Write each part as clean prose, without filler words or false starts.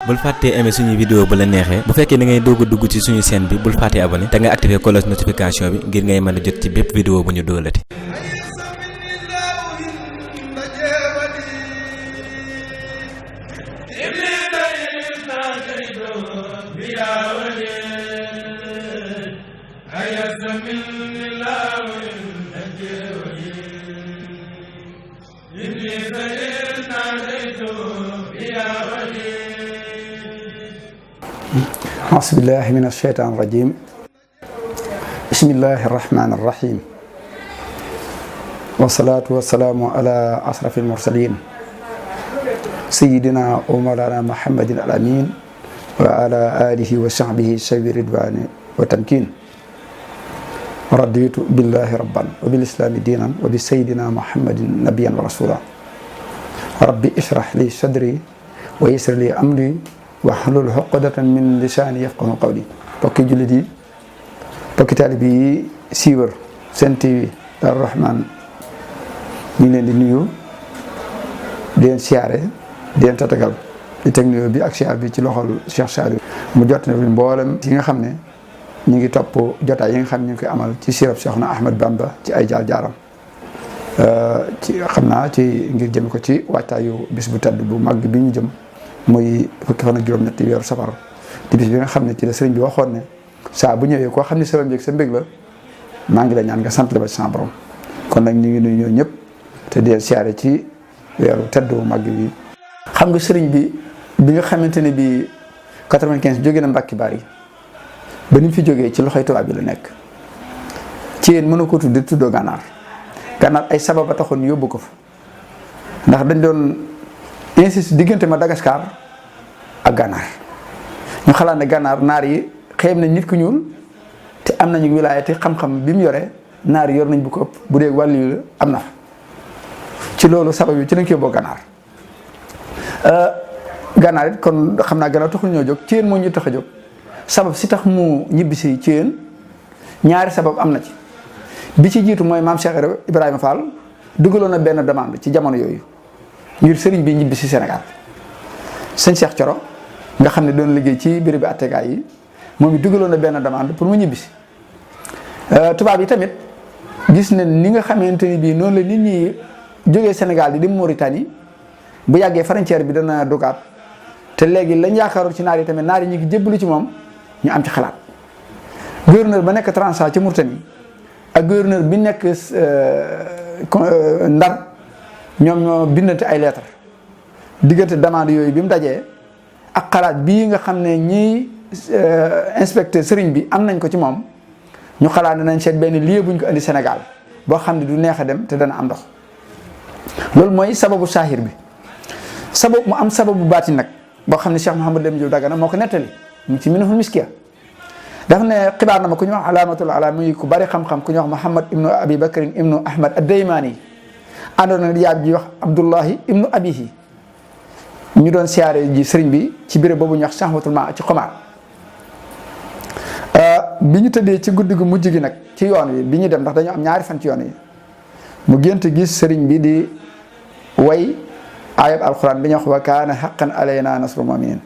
bul fàttee aimer suñu vidéo bu la neexee bu fekkee da ngay doog a dugg ci suñu chaîne bi bul fàttee abonné te nga activer cloche notification bi ngir ngay mën a jot ci bépp vidéo bu ñu doolati. أعوذ بالله من الشيطان الرجيم بسم الله الرحمن الرحيم والصلاة والسلام على أشرف المرسلين سيدنا ومولانا محمد الأمين وعلى آله وصحبه سوي الرضوان والتمكين رضيت بالله ربا وبالإسلام دينا وبسيدنا محمد نبيا ورسولا ربي اشرح لي صدري ويسر لي أمري wahlul uqdatan min lisaani yafqahu qawli. Bokki jullit yi bokki taalibe yi siiwar Sen TV Daaru Rahman ñu ngi leen di nuyu di leen siyaare di leen tatagal di teg nuyoo bi ak siyaar bi ci loxol Cheikh Saliou mu jot na mboolem yi nga xam ne ñu ngi topp jotaay yi nga xam ne ñu ngi koy amal ci sirab Cheikhna Ahmad Bamba ci ay jaar-jaaram ci xam naa ci ngir jëm ko ci waajtaayu bis bu tedd bu mag bi ñu jëm muy fukki fan ak juróom-ñetti weeru safar di bis bi nga xam ne ci la sëriñ bi waxoon ne saa bu ñëwee koo xam ne sa mbég sa mbég la maa ngi la ñaan nga sant la ba ci sa borom kon nag ñu ngi nuyu ñoo ñëpp te di siyaare ci weeru tedd bu mag bi. xam nga sëriñ bi nga xamante ne bii 95 jóge na Mbàkke Bari ba ni mu fi jógee ci loxoy tubaab bi la nekk ci yéen mën na ko tudde tuddoo gànnaar ay sabab a taxoon yóbbu ko fa ndax dañ doon insiste diggante Madagascar ak gànnaar ñu xalaat ne gànnaar naar yi xeeb nañ nit ku ñuul te am nañu wilaaya te xam-xam bi mu yore naar yi yor nañ bu ko ëpp bu dee wàllu yu am na fa ci loolu sabab yi ci lañ koy boo gànnaar gànnaar it kon xam naa gànnaar taxul ñoo jóg ci yéen moo ñu tax a jóg sabab si tax mu ñibbisi ci yéen ñaari sabab am na ci bi ci jiitu mooy maam Cheikh Ibrahima Fall dugaloon na benn demande ci jamono yooyu ngir sëriñ bi ñibbi si Sénégal sëñ Cheikh Thioro nga xam ne doon liggéey ci béréb bi attekaay yi moom it dugaloon na benn demande pour mu ñibbi si tubaab yi tamit gis ne ni nga xamante ni bii noonu la nit ñi jógee Sénégal di dem Mauritanie bu yàggee frontière bi dana dugaat te léegi lañ yaakaaroon ci naar yi tamit naar yi ñu ngi jébbalu ci moom ñu am ci xalaat gouverneur ba nekk Trarza ci Mauritanie ak gouverneur bi nekk Ndar ñoom ñoo bindante ay lettre diggante demande yooyu bi mu dajee ak xalaat bii nga xam ne ñiy inspecteur sëriñ bi am nañ ko ci moom ñu xalaat ne nañ seet benn lieu buñ ko indi Sénégal boo xam ne du neex a dem te dana am ndox loolu mooy sababu saahir bi mu am sababu baati nag boo xam ne Cheikh Mouhamadou Lamine Diop Dagana moo ko nettali mu ci Minahul Miskiya daf ne xibaar na ma ku ñu wax alaamatul ala muy ku bari xam-xam ku ñu wax Muhammad ibnu Abi Bakrin ibnu Ahmad ad-Daymani àndoon na yaay ji wax Abdullahi ibnu Abihi ñu doon siyaare ji sëriñ bi ci béréb boobu ñu wax Sahwatul Ma ci Xomaar bi ñu tëddee ci guddi gu mujj gi nag ci yoon wi bi ñu dem ndax dañu am ñaari fan ci yoon wi mu gént gis sëriñ bi di way ayab alquran bi ñu wax wa kaana haqqan alayna nasrul mu'minin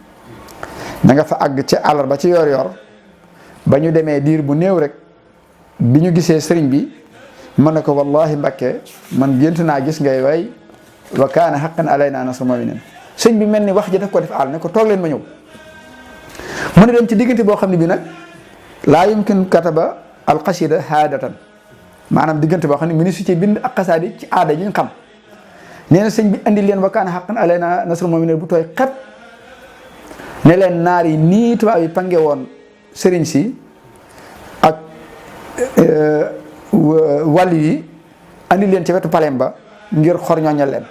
da nga fa àgg ci àllarba ci yor-yor ba ñu demee diir bu néew rek bi ñu gisee sëriñ bi. mën na ko wallahi Mbakke man gént naa gis ngay way wa kaana haqqan alayna nasrul mu'minin sëñ bi mel ni wax ji daf ko def àll ne ko toog leen ma ñëw mën a dem ci diggante boo xam ne bi nag laa yumkin kataba al qasida haadatan maanaam diggante boo xam ne mëni su ci bind ak xasaadi ci aada yi ñu xam nee na sëñ bi andi leen wa kaana haqqan alayna nasrul mu'minin bu tooy xep ne leen naar yi nii tubaab yi pange woon sëriñ si ak wàll yi andi leen ci wetu palem ba ngir xor ñooñal leen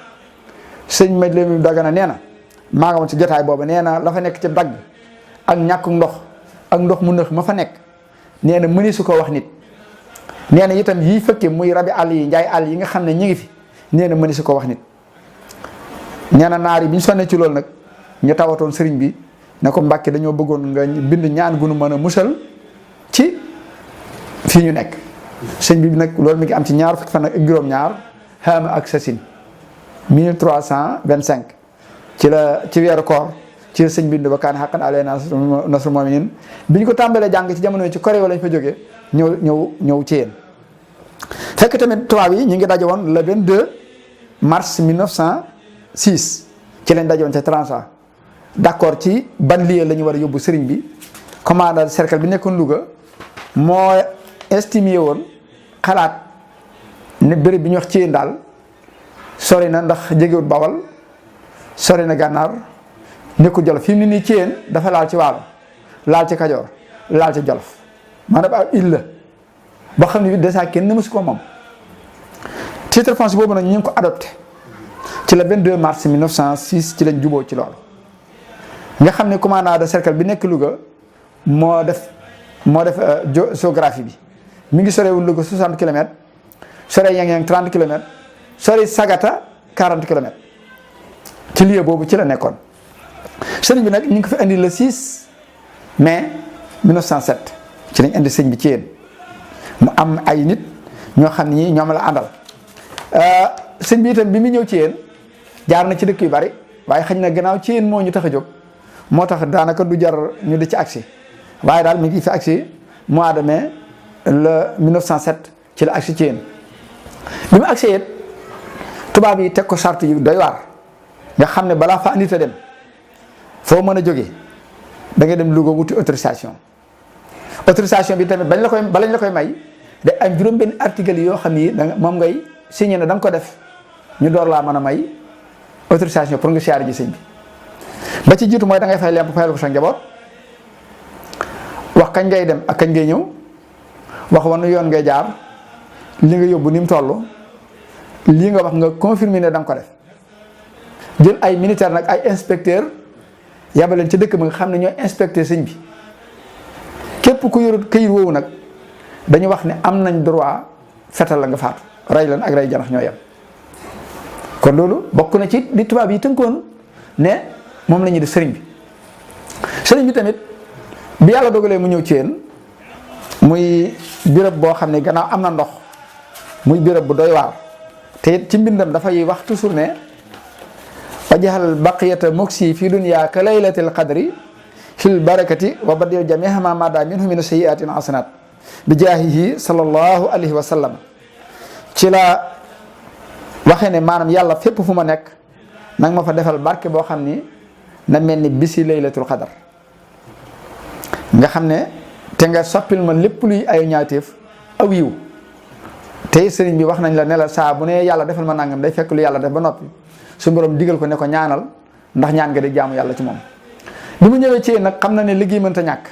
sëñ Maj Lamine Dagana nee na maa nga woon ci jotaay boobu nee na la fa nekk ci dagg ak ñàkkum ndox ak ndox mu nëx ma fa nekk nee na mëni su ko wax nit nee na itam yii fëkke muy rabi àll yi njaay àll yi nga xam ne ñi ngi fi nee na mëni su ko wax nit nee na naar yi bi ñu sonnee ci loolu nag ñu tawatoon sëriñ bi ne ko Mbàkke dañoo bëggoon nga bind ñaan gu nu mën a musal ci fii ñu nekk sëñ bi nag loolu mi ngi am ci ñaar fukki fan ak juróom-ñaar xaama ak sasin 1325 ci weeru koor ci sëñ bind ba kaan xaqan alayna nasrul mu'minin bi ñu ko tàmbalee jàng ci jamono ci Corée lañ fa jógee ñëw ci yéen. fekk tamit tubaab yi ñu ngi daje woon le 22 mars 1906 ci lañ daje woon ca Trarza d'accord ci ban lieu la ñu war a yóbbu sëriñ bi. commandant cercle bi nekkoon Louga moo estimé woon xalaat ne béréb bi ñu wax ci yéen daal sori na ndax jegewut Bawal sori na Gànnaar nekkul Jolof fi mu ne nii ci yéen dafa laal ci Waalo laal ci Kajoor laal ci Jolof maanaam ab île la boo xam ne bi déjà kenn ne mësu ko moom. titre foncier boobu nag ñu ngi ko adopté ci le 22 mars 1906 ci lañ juboo ci loolu nga xam ne commandant de cercle bi nekk Louga moo def géographie bi mi ngi sorewul Louga 60 kilomètres sore Yang-Yang 30 kilomètres sore Sagata 40 kilomètres ci lieu boobu ci la nekkoon. sëriñ bi nag ñu ngi ko fi indi le 6 mai 1907 ci lañ indi sëñ bi ci yéen mu am ay nit ñoo xam ni ñoom la àndal sëñ bi itam bi mu ñëw ci yéen jaar na ci dëkk yu bari waaye xëy na gannaaw ci yéen moo ñu tax a jóg moo tax daanaka du jar ñu di ci agsi waaye daal mi ngi fi agsi mois de mai le 1907 ci la agsi ci yéen bi mu agsi it tubaab yi teg ko charte yu doy waar nga xam ne balaa fa nit a dem foo mën a jógee da ngay dem Louga wuti autorisation bi tamit balañ la koy may da am juróom-benn article yoo xam ni moom ngay signé ne da nga ko def ñu door laa mën a may autorisation pour nga siyaare ji sëñ bi ba ci jiitu mooy da ngay fay lemp fayal ko sa njaboot wax kañ ngay dem ak kañ ngay ñëw wax wan yoon ngay jaar li nga yóbbu ni mu toll lii nga wax nga confirmer ne da nga ko def jël ay militaire nag ay inspecteur yabaleen ci dëkk ba nga xam ne ñooy inspecteur sëñ bi képp ku yorut këyit woowu nag dañu wax ne am nañ droit fetal la nga faatu rey lan ak rey janax ñoo yem kon loolu bokk na ci li tubaab yi tënkoon ne moom la ñuy def sëriñ bi tamit bi yàlla dogalee mu ñëw ci yéen muy béréb boo xam ne gannaaw am na ndox muy béréb bu doy waar te it ci mbindam dafay wax toujours ne wajaxal baqiyata moksi fi dunya ka laylatil qadri fil barakati wa badil jamiha ma mada minhu min sayyiatin hasanat bi jaahihi sallallahu alayhi wa sallam ci la waxee ne maanaam yàlla fépp fu ma nekk nag ma fa defal barke boo xam ni na mel ni bisi laylatul qadar nga xam ne te nga soppil ma lépp luy ay ñaawteef aw yiw tey sëriñ bi wax nañ la ne la saa bu ne yàlla defal ma nangam day fekk lu yàlla def ba noppi su borom digal ko ne ko ñaanal ndax ñaan nga di jaamu yàlla ci moom. bi mu ñëwee ci nag xam na ne liggéey mënta ñàkk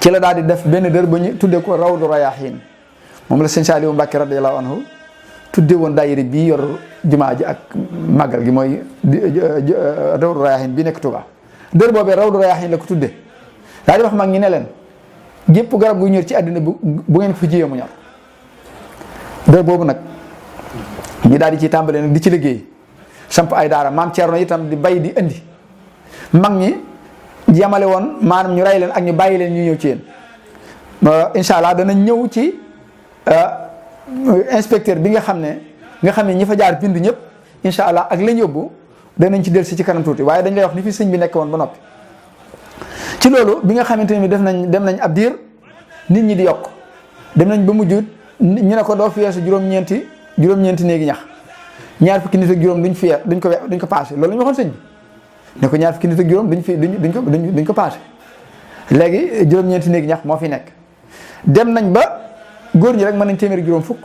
ci la daal di def benn dër ba ñu tuddee ko Rawdu Rayaahiin moom la sëñ Saaliwu Mbàkke radiyallaahu anhu tuddee woon daayira bii yor jumaa ji ak màggal gi mooy Rawdu Rayaahiin bi nekk Touba. dër boobee Rawdu Rayaahiin la ko tuddee daal di wax mag ñi ne leen gépp garab gu ñor ci àddina bu ngeen ko fi jiyee mu ñor dër boobu nag ñu daal di ci tàmbalee nag di ci liggéey samp ay daara maam Thierno itam di bay di indi mag ñi yamale woon maanaam ñu rey leen ak ñu bàyyi leen ñu ñëw ci yéen incha allah dana ñëw ci inspecteur bi nga xam ne ñi fa jaar bindu ñëpp incha allah ak lañ yóbbu danañ ci dellusi ci kanam tuuti waaye dañ lay wax ni fi sëñ bi nekk woon ba noppi. ci loolu bi nga xamante ni dem nañ ab diir nit ñi di yokk dem nañ ba mujj ñu ne ko doo fi weesu juróom-ñeenti néegi ñax ñaar fukki nit ak juróom duñ ko passé loolu la ñu waxoon sëñ bi ne ko ñaar fukki nit ak juróom duñ ko passé léegi juróom-ñeenti néegi ñax moo fi nekk dem nañ ba góor ñi rek mën nañ téeméeri juróom fukk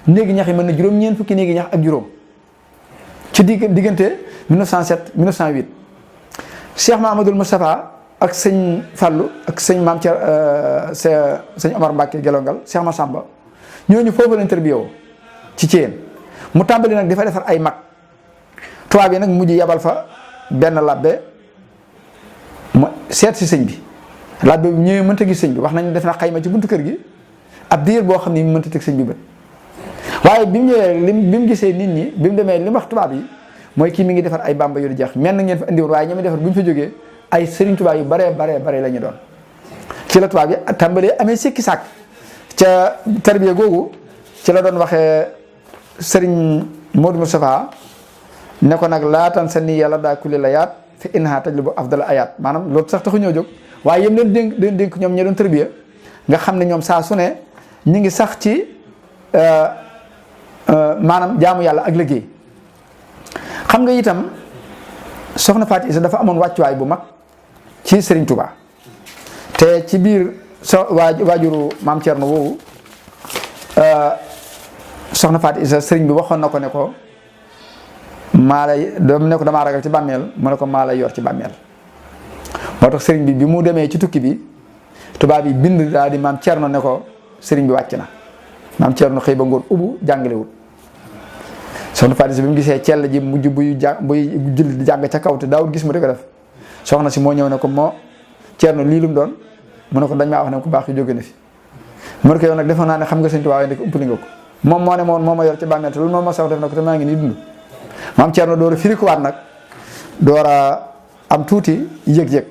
néegi ñax yi mën na juróom-ñeent fukki néegi ñax ak juróom ci diggante 1907 1908 Cheikh Mahamadul Moustapha ak sëñ Fallou ak sëñ Maam sëñ Omar Mbacke Gelongal Cheikh Massamba ñooñu foofu lañ tarbiyoo ci Thiène mu tàmbali nag dafa defar ay mag tubaab yi nag mujj yabal fa benn labbe mu seet si sëñ bi labbe bi ñëwee mënta gis sëñ bi wax nañ def na xayma ci buntu kër gi ab diir boo xam ne mënta teg sëñ bi bët waaye bi mu ñëwee bi mu gisee nit ñi bi mu demee li mu wax tubaab yi mooy kii mi ngi defar ay bamba yu di jeex mel na ngeen fa indiwoon waaye ñoom defar bu ñu fa jógee ay sëriñ tubaab yu bare la ñu doon ci la tubaab yi tàmbalee amee sikki sàkk ca tarbiya googu ci la doon waxee sëriñ Modou Moustapha ne ko nag laatan sa nii yàlla daa kulli la yaat fi innaha tajlibu afdal ayat maanaam loolu sax taxu ñoo jóg waaye yëm leen dénk ñoom ñi doon tërbiya nga xam ne ñoom saa su ne ñu ngi sax ci maanaam jaamu yàlla ak liggéey. xam nga itam soxna Faty Issa dafa amoon wàccuwaay bu mag ci Serigne Touba te ci biir waajuru maam Thierno woowu soxna Faty Issa Serigne bi waxoon na ko ne ko maa lay doom ne ko damaa ragal ci bàmmeel mu ne ko maa lay yor ci bàmmeel. moo tax Serigne bi mu demee ci tukki bi tubaab yi bind daal di maam Thierno ne ko Serigne bi wàcc na maam Thierno xëy ba ngoon ubbu jàngalewul soxna Faty Issa bi mu gisee cell ji mujj buy julli di jàng ca kaw te daawul gis mu di ko def soxna si moo ñëw ne ko moo Thierno lii lu mu doon mu ne ko dañ maa wax ne ko baax yu jóge na fi mu ne ko yow nag defoon naa ne xam nga Sëñ Tuubaa waaye ndek umpali nga ko moom moo ne moom moo ma yor ci bàmmeel te loolu moom ma sax def na ko te maa ngi nii dund maam Thierno door a firikuwaat nag door a am tuuti yëg-yëg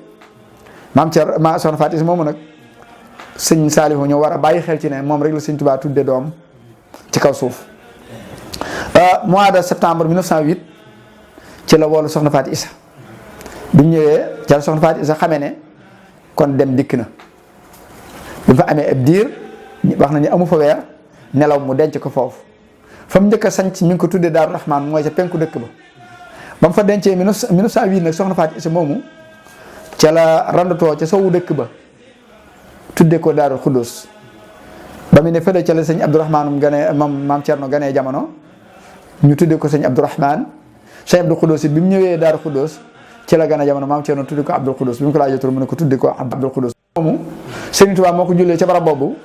maam Thierno ma soxna Faty Issa moomu nag sëñ Saalihu ñu war a bàyyi xel ci ne moom rek la Sëñ Tuubaa tudde doom ci kaw suuf. Mois de septembre 1908 ci la woolu soxna Faty Issa bi mu ñëwee ca soxna Faty Issa xamee ne kon dem dikk na bi mu fa amee ab diir wax nañu amu fa weer nelaw mu denc ko foofu fa mu njëkk a sanc mi ngi ko tuddee Daaru Rahmaan mooy ca penku dëkk ba mu fa dencee 1908 nag soxna Faty Issa moomu ca la randatoo ca sowu dëkk ba tuddee ko Daaru Xuddus ba mu ne fële ca la sëñ Abdourahmaan ganee maam Thierno ganee jamono ñu tuddee ko sëñ Abdourahmaan sëñ Abdou Xuddus bi mu ñëwee Daaru Xuddus ci la ganee jamono maam Thierno tuddee ko Abdou Xuddus bi mu ko laajee tur mu ne ko tuddee ko Abdou Xuddus moomu Sëriñ Tuubaa moo ko jullee ca barab boobu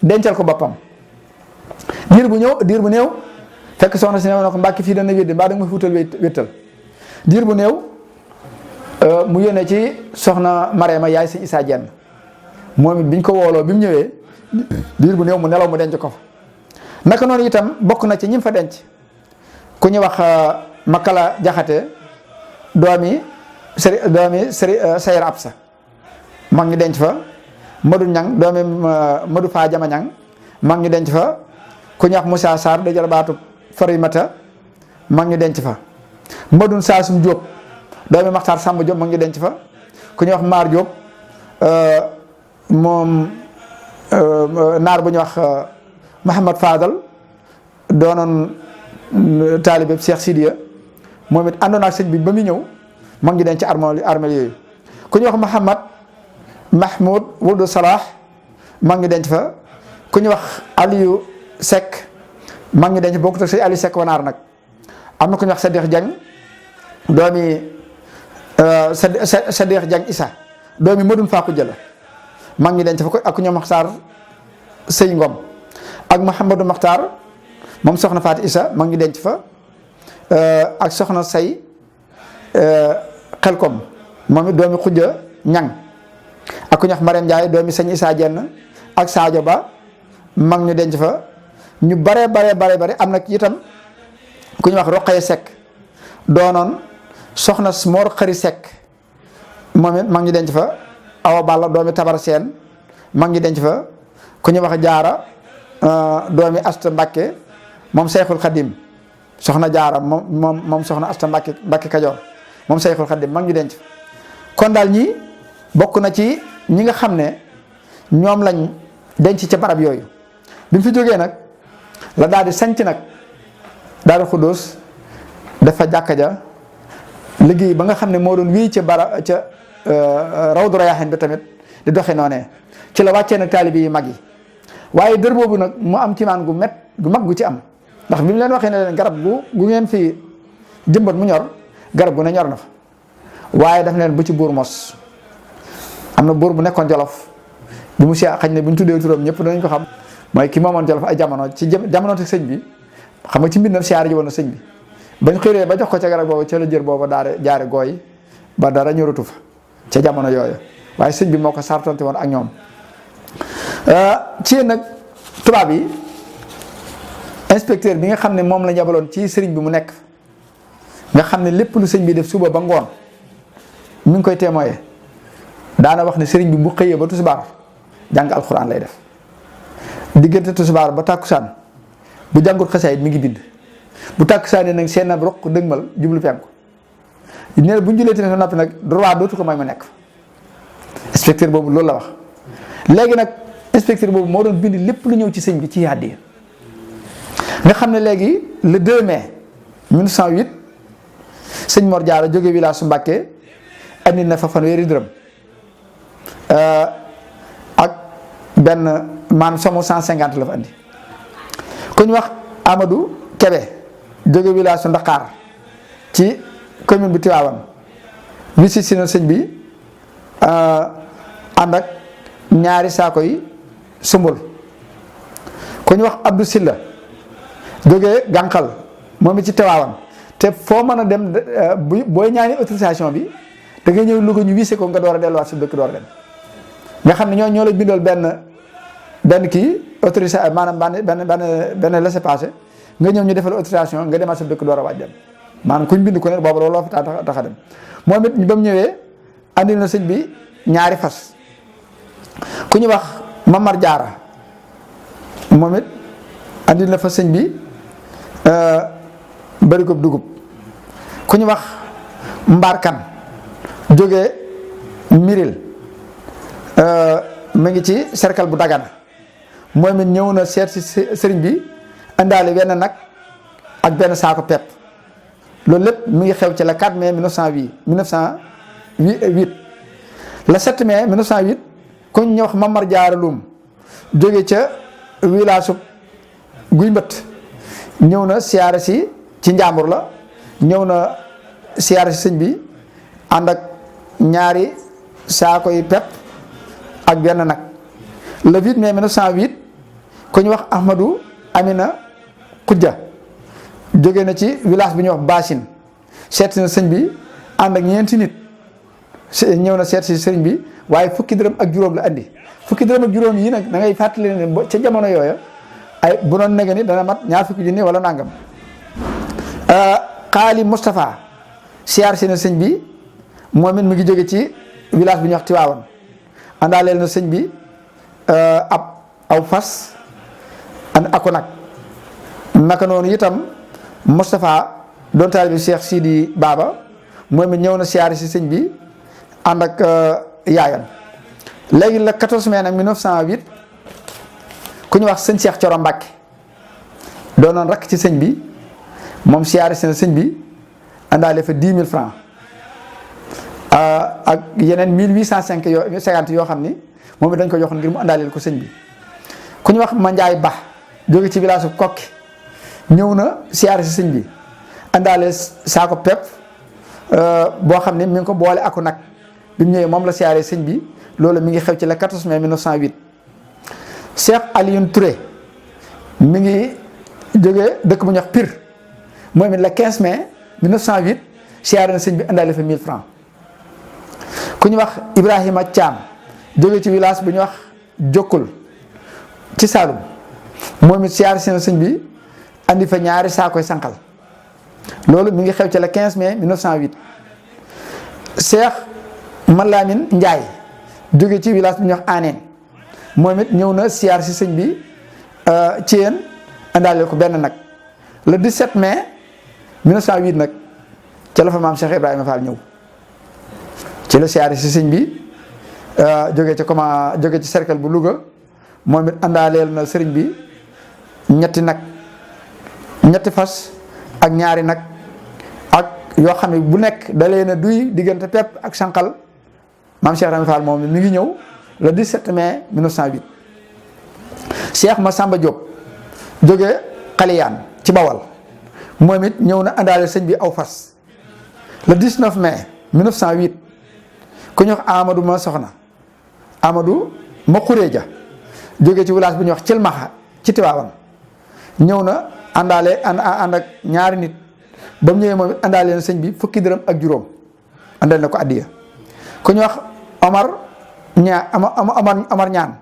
dencal ko boppam diir bu néew fekk soxna si ne ko Mbàkke fii dana wéddi mbaa da nga ma fi wutal wéttal diir bu néew mu yónnee ci soxna Marema yaay sëñ Issa Diène moom it biñ ko wooloo bi mu ñëwee diir bu néew mu nelaw mu denc ko fa naka noonu itam bokk na ci ñim fa denc ku ñu wax Makala Jaxate doomi Sayar Absa mag ngi denc fa Madu Ñang doomi Madu Faa Jama Ñang mag ngi denc fa ku ñu wax Moussa Sarr da jarbaatu Farimata mag ngi denc fa Madun Saasum Diop doomi Maxtaar Sàmb Diop mag ngi denc fa ku ñu wax Maar Diop moom naar bu ñu wax Mahamad Fadal doonoon taalibe Cheikh Sidiya moom it àndoon ak sëñ bi ba muy ñëw mag ngi denc armel yooyu ku ñu wax Mahmoud Wuldu Salah mag ngi denc fa ku ñu wax Aliou Seck mag ngi denc bokkut ak sëñ Aliou Seck wanaar nag am na ku ñu wax Sadikh Dieng doomi Sadikh Dieng Issa doomi Madun Faku Jëla mag ngi denc fa ak ku ñu Maxtaar Sëy Ngom ak Mouhamadou Maxtaar moom soxna Faty Issa mag ngi denc fa ak soxna Say Xelkom moom it doomi Xujja Ñang ak ku ñu wax Marème Ndiaye doomi sëñ Issa Diène ak Sadio Ba mag ñu denc fa ñu bare am na itam ku ñu wax Roqaye Seck doonoon soxna Mor Xari Seck moom it mag ñu denc fa Awa Balla doomi Tabar Seen mag ñu denc fa ku ñu wax Jaara doomi Asta Mbàkke moom Seyxul Xadim soxna Jaara moom soxna Asta Mbàkke Kajoor moom Seyxul Xadim mag ñu denc fa kon daal ñi bokk na ci ñi nga xam ne ñoom lañ denc ca barab yooyu bi mu fi jógee nag la daal di sanc nag Daaru Xuddus dafa jàkka ja liggéey ba nga xam ne moo doon wéy ca Rawdu Rayaahiin bi tamit di doxe noonee ci la wàccee nag taalibe yi mag yi waaye dër boobu nag mu am kiimaan gu mag gu ci am ndax bi mu leen waxee ne leen garab gu ngeen fi jëmbat mu ñor garab gu ne ñor na fa waaye daf ne leen bu ci buur mos am na buur bu nekkoon Jolof bi mu xañ ne bu ñu tuddee turam ñëpp danañ ko xam mooy ki moomoon Jolof ay jamono ci jamono te sëñ bi xam nga ci mbindam siyaare ji woon na sëñ bi bañ xëyree ba jox ko ca garab boobu ca la jër booba jaare gooy ba dara ñoratu fa ca jamono yooyu waaye sëñ bi moo ko sartonte woon ak ñoom ci nag tubaab yi inspecteur bi nga xam ne moom la yabaloon ci sëriñ bi mu nekk nga xam ne lépp lu sëñ bi def suba ba ngoon mi ngi koy témoyé daana wax ne sëriñ bi bu xëyee ba tusubaar jàng alxuraan lay def diggante tusubaar ba tàkkusaan bu jàngut xasaayit mi ngi bind bu tàkkusaanee nag seen ab roq dëgmal jublu penku nee na bu ñu julee timis ba noppi nag droit dootu ko may ma nekk inspecteur boobu loolu la wax. léegi nag inspecteur boobu moo doon bind lépp lu ñëw ci sëñ bi ci hàddiya nga xam ne léegi le 2 mai 1908 sëñ Mor Diarra jóge village su Mbàkke andi na fa fanweeri dërëm ak benn maanaam somme 150 la fa andi ku ñu wax Amadou Kébé jóge village su Ndakaar ci commune bu Tivaouane visite si na sëñ bi ànd ak ñaari saako yi sumbul ku ñu wax Abdou Silla jóge Gànqal moom it ci Tivaouane te foo mën a dem booy ñaani autorisation bi da nga ñëw Louga ñu wise ko nga door a delluwaat sa dëkk door a dem nga xam ne ñoo la bindool benn kii autorisation maanaam benn laissez-passer nga ñëw ñu defal autorisation nga demaat sa dëkk door a waaj dem maanaam kuñ bind ko ne boobu looloo fi tax a dem moom it ba mu ñëwee andil na sëñ bi ñaari fas ku ñu wax Mamar Diarra moom it andil na fa sëñ bi bari ko dugub ku ñu wax Mbarkan jógee Miril mu ngi ci cercle bu Dagana moom it ñëw na seet si sëriñ bi indaale benn nag ak benn saako pepp loolu lépp mi ngi xew ci le 4 mai 1908 le 7 mai 1908 ku ñu wax Mamar Diarra Loum jóge ca village su Guy Mbët ñëw na siyaare si ci Njàmbur la ñëw na siyaare si sëñ bi ànd ak ñaari saako yi pepp ak benn nag le 8 mai 1908 ku ñu wax Ahmadou Amina Kudja jóge na ci village bi ñuy wax Bassine seet si na sëñ bi ànd ak ñeenti nit ñëw na seet si sëriñ bi waaye fukki dërëm ak juróom la andi fukki dërëm ak juróom yi nag da ngay fàttali ne ca jamono yooya ay bu doon nege ni dana mat ñaar fukki junni wala nangam Xaali Moustapha siyaar si na sëñ bi moom it mu ngi jóge ci village bi ñuy wax Tiwaawan àndaaleel na sëñ bi aw fas ako nag naka noonu itam Moustapha doon taalibe Cheikh Sidi Baba moom it ñëw na siyaar si sëñ bi ànd ak yaayam léegi la 14 mai nag 1908 ku ñu wax sëñ Cheikh Coro Mbàkke doonoon rakk ci sëñ bi moom siyaare si na sëñ bi àndaale fa 10 000 francs ak yeneen 1850 yoo xam ni moom it dañ ko joxoon ngir mu àndaaleel ko sëñ bi ku ñu wax Mandiaye Ba jóge ci village bu Kokki ñëw na siyaare si sëñ bi àndaale saako pepp boo xam ne mi ngi ko boole aku nag bi mu ñëwee moom la siyaare sëñ bi loolu mi ngi xew ci le 14 mai 1908 Cheikh Alioune Touré mi ngi jógee dëkk bu ñuy wax Pire moom it le 15 mai 1908 siyaare na sëñ bi àndaale fa 1000 francs ku ñu wax Ibrahima Thiam jóge ci village bu ñuy wax Jokkul ci Saloum moom it siyaare si na sëñ bi andi fa ñaari saakoy sànqal loolu mi ngi xew ci le 15 mai 1908 Cheikh Malamine Ndiaye jóge ci village bu ñuy wax Aneen moom it ñëw na siyaar si sëñ bi ci yéen àndaale ko benn nag le 17 mai 1908 nag ca la fa maam Cheikh Ibrahima Fall ñëw ci la siyaar si sëñ bi jóge ci cercle bu Louga moom it àndaaleel na sëriñ bi ñetti fas ak ñaari nag ak yoo xam ne bu nekk da leen a duy diggante pepp ak sànqal maam Cheikh Ibrahima Fall moom mi ngi ñëw le 17 mai 1908 Cheikh Massamba Diop jóge Xaliyaan ci Bawal moom it ñëw na àndaale sëñ bi aw fas le 19 mai 1908 ku ñuy wax Amadou ma soxna Amadou ma Xureeja jóge ci village bu ñuy wax Cilmaxa ci Tiwaawan ñëw na ànd ak ñaari nit ba mu ñëwee moom it àndaale na sëñ bi fukki dërëm ak juróom àndal na ko addiya ku ñuy wax Omar ñaan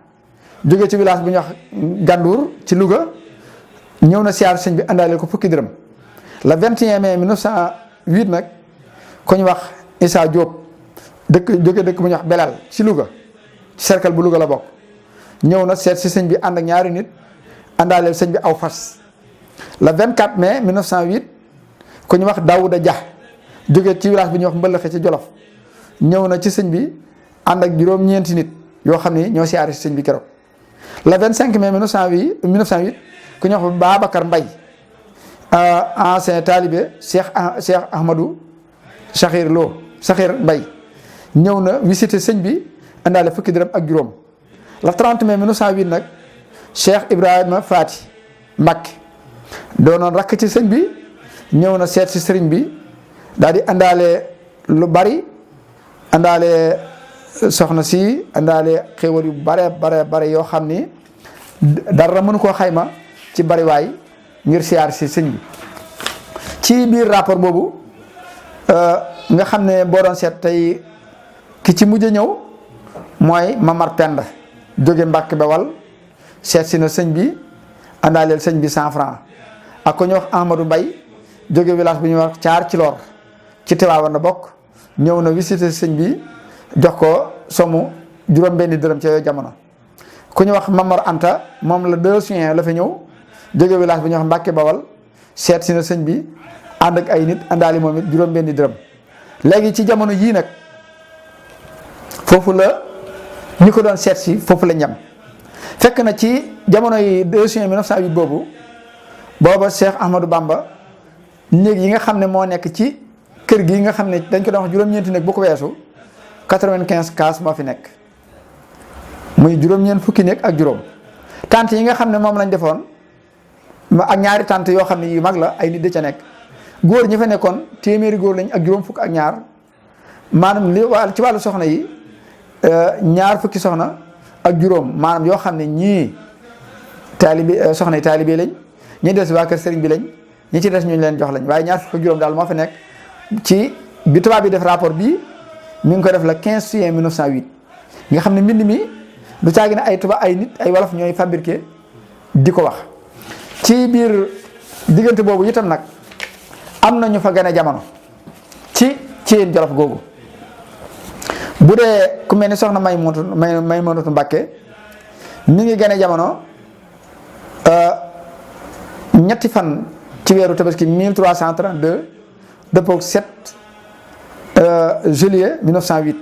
jóge ci village bu ñuy wax Gandour ci Louga ñëw na siyaar sëñ bi àndaale ko fukki dërëm le 21 mai 1908 nag ku ñu wax Issa Diop dëkk bu ñuy wax Belal ci Louga ci cercle bu Louga la bokk ñëw na seet si sëñ bi ànd ak ñaari nit àndaaleel sëñ bi aw fas le 24 mai 1908 ku ñu wax Daouda Dia jóge ci village bi ñuy wax Mbëlëxe ci Jolof ñëw na ci sëñ bi ànd ak juróom-ñeenti nit yoo xam ni ñoo siyaare si sëñ bi keroog. le 25 mai 1908 ku ñuy wax Babacar Mbaye ancien talibé Cheikh Ahmadou Sakhir Mbaye ñëw na visité sëñ bi àndaale fukki dërëm ak juróom. le 30 mai 1908 nag Cheikh Ibrahima Fati Mbacké doonoon rakk ci sëñ bi ñëw na seet si sëriñ bi daal di àndaale lu bari àndaale soxna si àndaale xéwal yu bare yoo xam ni dara mënu koo xayma ci bariwaay ngir siyaar si sëñ bi. ci biir rapport boobu nga xam ne boo doon seet tey ki ci mujj ñëw mooy Mamar Penda jóge Mbàkke Bawal seet si na sëñ bi àndaaleel sëñ bi 100 francs ak ko ñu wax Ahmadou Mbaye jóge village bu ñuy wax Caar ci Lor ci Tiwaawan na bokk ñëw na visité sëñ bi jox ko somu juróom-benni dërëm ci yooyu jamono. ku ñu wax Mamar Anta moom la 2 juin la fa ñëw jóge village bu ñuy wax Mbàkke Bawal seet si na sëñ bi ànd ak ay nit àndaali moom it juróom-benni dërëm. léegi ci jamono yii nag foofu la ñi ko doon seet si foofu la ñam fekk na ci jamono yi 2 juin 1908 booba Cheikh Ahmadou Bamba néeg yi nga xam ne moo nekk ci kër gi nga xam ne dañ ko doon wax juróom-ñeenti néeg bu ko weesu 95 kaas moo fi nekk muy juróom-ñeent fukki néeg ak juróom. tante yi nga xam ne moom lañ defoon ak ñaari tante yoo xam ne yu mag la ay nit da ca nekk góor ñi fa nekkoon téeméeri góor lañ ak juróom fukk ak ñaar maanaam ci wàllu soxna yi ñaar fukki soxna ak juróom maanaam yoo xam ne ñii taalibe soxna yi taalibe lañ ñi des waa kër sëriñ bi lañ ñi ci des ñu leen jox lañ waaye ñaar fukk ak juróom daal moo fa nekk ci bi tubaab bi def rapport bi mi ngi ko def le 15 juin 1908 nga xam ne mbind mi du caagi ne ay tubaab ay nit ay wolof ñooy fabriqué di ko wax. ci biir diggante boobu itam nag am na ñu fa gën a jamono ci yéen Jolof googu bu dee ku mel ni soxna Maymunatu Mbàkke mi ngi gën a jamono ñetti fan ci weeru tabaski 1332 dëppook 7 juillet 1908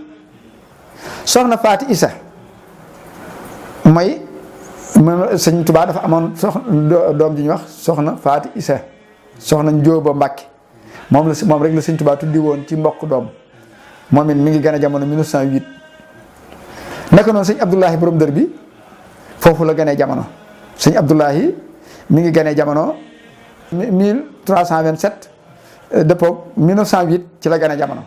soxna Faati Isa mooy sëñ Tuubaa dafa amoon doom ji ñuy wax soxna Faati Isa soxna Njóoba Mbàkke moom rek la sëñ Tuubaa tuddi woon ci mbokk doom moom it mi ngi gën a jamono 1908 naka noonu sëñ Abdoulahi borom dër bi foofu la gënee jamono sëñ Abdoulahi mi ngi gënee jamono 1327 dëppoog 1908 ci la gënee jamono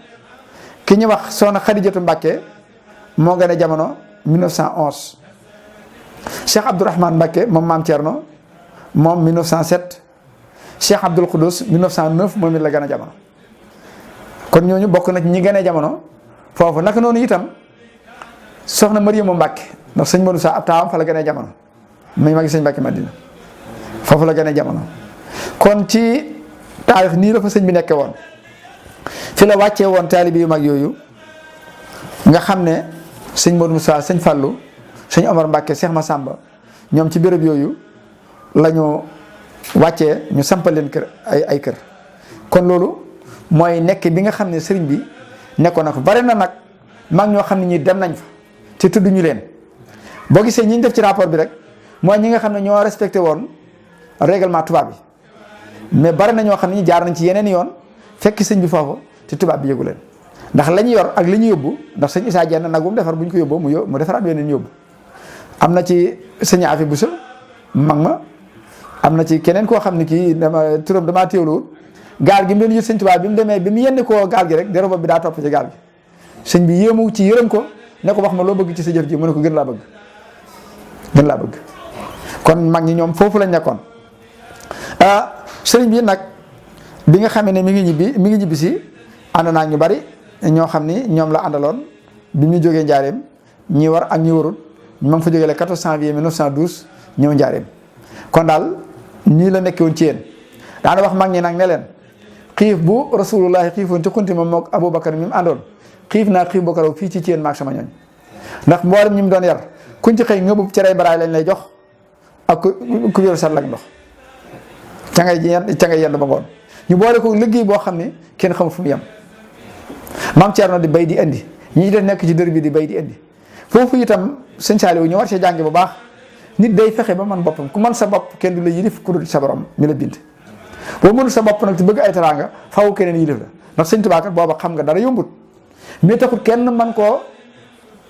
ki ñu wax soxna Xadijatu Mbàkke moo gënee jamono 1911 Cheikh Abdourahmane Mbàkke moom maam Thierno moom 1907 Cheikh Abdoul Khoudous 1909 moom it la gën a jamono kon ñooñu bokk na ci ñi gën a jamono foofu naka noonu itam soxna Mariama Mbàkke ndax sëñ Modou Sa ab taawam fa la gën a jamono muy magi sëñ Mbàkke Madina foofu la gën a jamono kon ci taarix nii la fa sëñ bi nekkee woon fi la wàccee woon taalibi yu mag yooyu nga xam ne sëñ Modou Sa sëñ Fallou sëñ Omar Mbàkke Cheikh Massamba ñoom ci béréb yooyu la ñu wàccee ñu sampal leen kër ay kër kon loolu mooy nekk bi nga xam ne sëriñ bi nekkoon na fa bari na nag mag ñoo xam ne ñi dem nañ fa te tudduñu leen boo gisee ñi ñu def ci rapport bi rek mooy ñi nga xam ne ñoo respecté woon règlement tubaab bi mais bari na ñoo xam ne ñi jaar nañ ci yeneen yoon fekk sëñ bi foofu te tubaab bi yëgu leen ndax la ñu yor ak li ñu yóbbu ndax sëñ Issa Diène nag bu mu defar bu ñu ko yóbboo mu defaraat yeneen yóbbu am na ci sëñ Afi Bousso mag ma am na ci keneen koo xam ne kii turam damaa teewluwul gaal gi mu doon yët sëñ Tuubaa bi mu demee bi mu yenn koo gaal gi rek déroba bi daa topp ci gaal gi sëñ bi yéemu ci yërëm ko ne ko wax ma loo bëgg ci sa jëf ji mu ne ko gën laa bëgg kon mag ñi ñoom foofu lañ nekkoon sëriñ bi nag bi nga xamee ne mi ngi ñibbi si ànd naa ñu bari ñoo xam ni ñoom la àndaloon bi ñu jógee njaareem ñi war ak ñi warul ma ngi fa jógee le 14 janvier 1912 ñëw njaareem kon daal nii la nekkee woon ci yéen daana wax mag ñi nag ne leen xiif bu rasulullahi xiifoon ci xunti moom mook Aboubacar mi mu àndoon xiif naa xiif bu ko raw fii ci yéen maag sama ñooñ ndax mboolem ñi mu doon yar kuñ ci xëy ngëbub cerey baraay lañ lay jox ak ku yor sat lak ndox ca ngay yenn ba ngoon ñu boole ko liggéey boo xam ne kenn xamul fu mu yem maam Thierno di bay di indi ñi def nekk ci dër bi di bay di indi foofu itam sëñ Saliou ñu war cee jànge bu baax nit day fexe ba man boppam ku man sa bopp kenn du la yilif ku dul sa borom mi la bind boo mënul sa bopp nag te bëgg ay teraanga faaw keneen yilif la ndax sëñ Tuubaa kat booba xam nga dara yombut mais taxul kenn man koo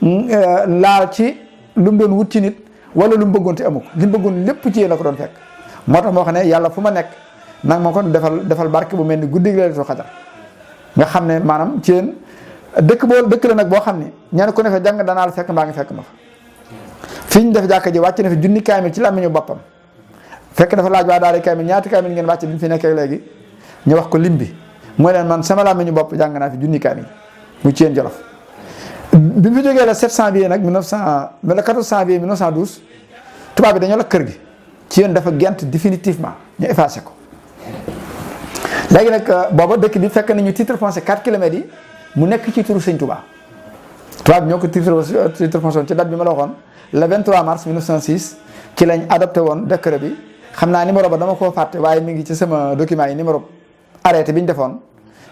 laal ci lu mu doon wut ci nit wala lu mu bëggoon te amu ko li mu bëggoon lépp ci yéen la ko doon fekk moo tax moo xam ne yàlla fu ma nekk nag ma ko defal barke bu mel ni guddi Laylatul Qadr nga xam ne maanaam ci yéen dëkk la nag boo xam ne ñenn ku ne fa jàng danaa la fekk mbaa ngi fekk ma fa fii ñu def jàkka ji wàcc na fi junni kaamil ci làmmiñu boppam fekk dafa laaj waa daal di kaamil ñaati kaamil ngeen wàcc bi ñu fi nekkee léegi ñu wax ko lim bi mooy leen man sama làmmiñu bopp jàng naa fi junni kaamil mu ci yéen Jolof bi mu fi jógee la 7 janvier nag 14 janvier 1912 tubaab bi dañoo la kër gi ci yéen dafa gent définitivement ñu effacé ko léegi nag booba dëkk bi fekk nañu titre foncier 4 kilomètres yi mu nekk ci turu Sëñ Touba tubaab bi ñoo ko titre foncier ci date bi ma la waxoon le 23 mars 1906 ci lañ adopté woon décret bi xam naa numéro ba dama koo fàtte waaye mi ngi ci sama document yi numéro arrêté bi ñu defoon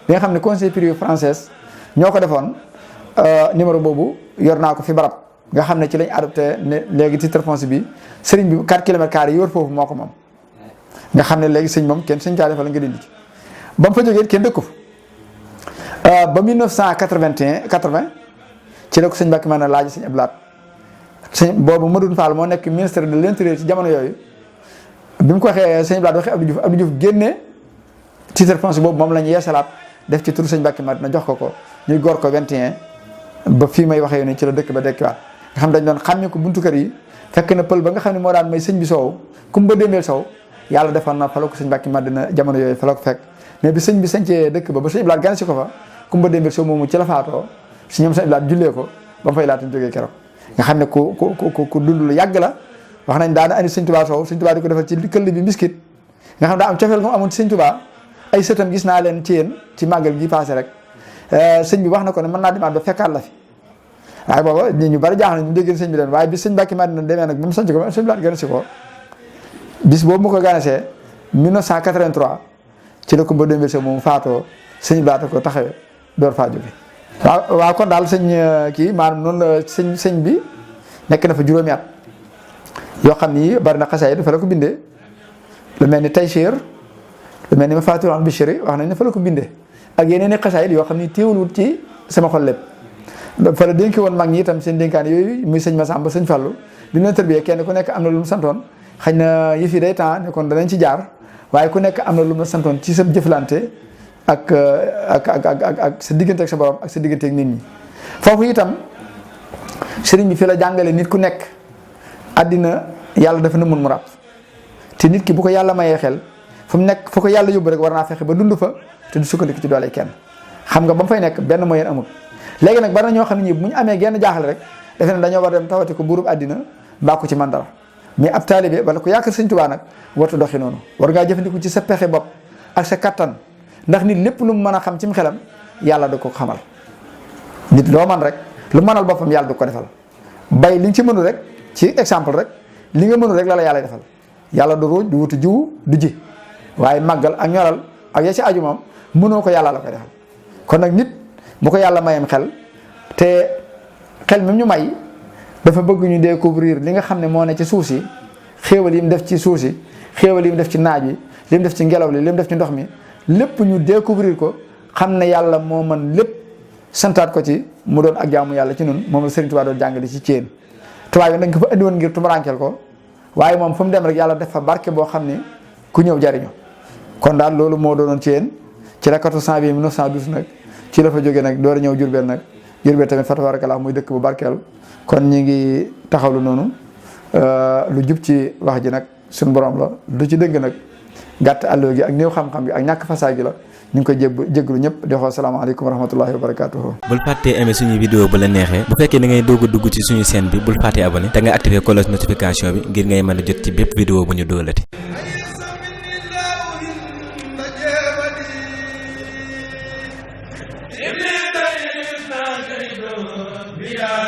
bi nga xam ne conseil privé français ñoo ko defoon numéro boobu yor naa ko fi barab nga xam ne ci lañ adopté ne léegi titre foncier bi sëriñ bi 4 kilomètres carrés yi wër foofu moo ko moom nga xam ne léegi sëñ moom kenn sëñ caa defal nga dindi ci ba mu fa jógee kenn dëkku fa ba 1980 ci la ko sëñ Mbàkke mën a laaj sëñ Abdou Lahad sëñ boobu Madoune Fall moo nekk ministre de l'intérieur ci jamono yooyu bi mu ko waxee sëñ Abdou Lahad waxee Abdou Diouf génne titre foncier boobu moom la ñu yeesalaat def ci turu sëñ Mbàkke Madina jox ko ñuy gor ko 21 ba fii may waxee ni ci la dëkk ba dekkiwaat nga xam dañ doon xàmmee ko buntu kër yi fekk na pël ba nga xam ne moo daan may sëñ bi soow kumba démbeel sow yàlla defoon na fa la ko sëñ Mbàkke Madina jamono yooyu fa la ko fekk mais bi sëñ bi sañcee dëkk ba sëñ Abdou Lahad gan si ko fa kumba démbeel sow moomu ci la faatoo si ñoom sëñ Abdou Lahad jullee ko ba mu fay laata ñu jógee keroog nga xam ne ku dund lu yàgg la wax nañ daana andi sëñ Tuubaa soow sëñ Tuubaa di ko defal ci këll bi mbiskit nga xam daa am cofeel gu mu amoon ci sëñ Tuubaa ay sëtam gis naa leen ci yéen ci màggal gi passé rek sëñ bi wax na ko ne mën naa demaat ba fekkaat la fi waaye booba ñu bari jaaxle ñu dégg sëñ bi leen waaye bis sëñ Mbàkke Madina demee nag ba mu sanc ko sëñ Abdou Lahad gane si ko bis boobu mu ko ganesee 1983 ci la ko mba démbir se moom faatoo sëñ Abdou Lahad ko taxawee door faa jóge waaw kon daal sëñ kii maanaam noonu la sëñ bi nekk na fa juróomi at yoo xam ni bari na xasaay dafa la ko bindee lu mel ni Taysiir lu mel ni Mafatihul Bichri wax nañ ne fa la ko bindee ak yeneen i xasaay yoo xam ni téewul ci sama xol lépp fa la dénki woon mag ñi itam seen dénkaan yooyu muy sëñ Massamba sëñ Fallou bi ñu tërbiyee kenn ku nekk am na lu mu santoon xëy na yëf yi day temps ne kon danañ ci jaar waaye ku nekk am na lu mu santoon ci sa jëflante ak sa diggante ak sa borom ak sa diggante ak nit ñi foofu itam sëriñ bi fi la jàngale nit ku nekk àddina yàlla dafa na mun mu ràpp te nit ki bu ko yàlla mayee xel fu mu nekk fu ko yàlla yóbbu rek war naa fexe ba dund fa te du sukkandiku ci doole kenn xam nga ba mu fay nekk benn moyen amul léegi nag bari na ñoo xam ne ñi bu ñu amee genn jaaxle rek defe ne dañoo war dem tawati ko buurub àddina mbaa ko ci man dara mais ab taalibe wala ko yaakaar sëñ Tuubaa nag warta doxi noonu war ngaa jëfandiku ci sa pexe bopp ak sa kattan ndax nit lépp lu mu mën a xam ci mu xelam yàlla da ko xamal nit loo man rek lu mënal boppam yàlla du ko defal bay li nga ci mënul rek ci exemple rek li nga mënul rek la yàlla defal yàlla du ruuj du wutu jiwu du ji waaye màggal ak ñoral ak ya ci aju moom mënoo ko yàlla la koy defal kon nag nit bu ko yàlla mayam xel te xel mi ñu may dafa bëgg ñu découvrir li nga xam ne moo ne ci suuf si xéewal yi mu def ci suuf si xéewal yi mu def ci naaj wi li mu def ci ngelaw li li mu def ci ndox mi lépp ñu découvrir ko xam ne yàlla moo mën lépp santaat ko ci mu doon ak jaamu yàlla ci nun moom la Sëriñ Tuubaa doon jàngale ci Thiène tubaab yi dañ ko fa indi woon ngir tumuraankel ko waaye moom fu mu dem rek yàlla def fa barke boo xam ne ku ñëw jariñu kon daal loolu moo doonoon Thiène ci la 14 janvier 1912 nag ci la fa jógee nag door a ñëw Jurbel nag Jurbel tamit fa tabarakallah muy dëkk bu barkeel kon ñi ngi taxawlu noonu lu jub ci wax ji nag suñu borom la lu ci dëgg nag gàtt àlloo gi ak néew xam-xam gi ak ñàkk fasaa gi la ñu ngi koy jégglu ñëpp di wax asalaamaaleykum wa rahmatullahi wa barakatuhu bul fàttee aimé suñuy vidéo bu la neexee bu fekkee da ngay doog a dugg ci suñu chaîne bi bul fàttee abonné te nga activé cloche notification bi ngir ngay mën a jot ci bépp vidéo bu ñu dóolati Yeah.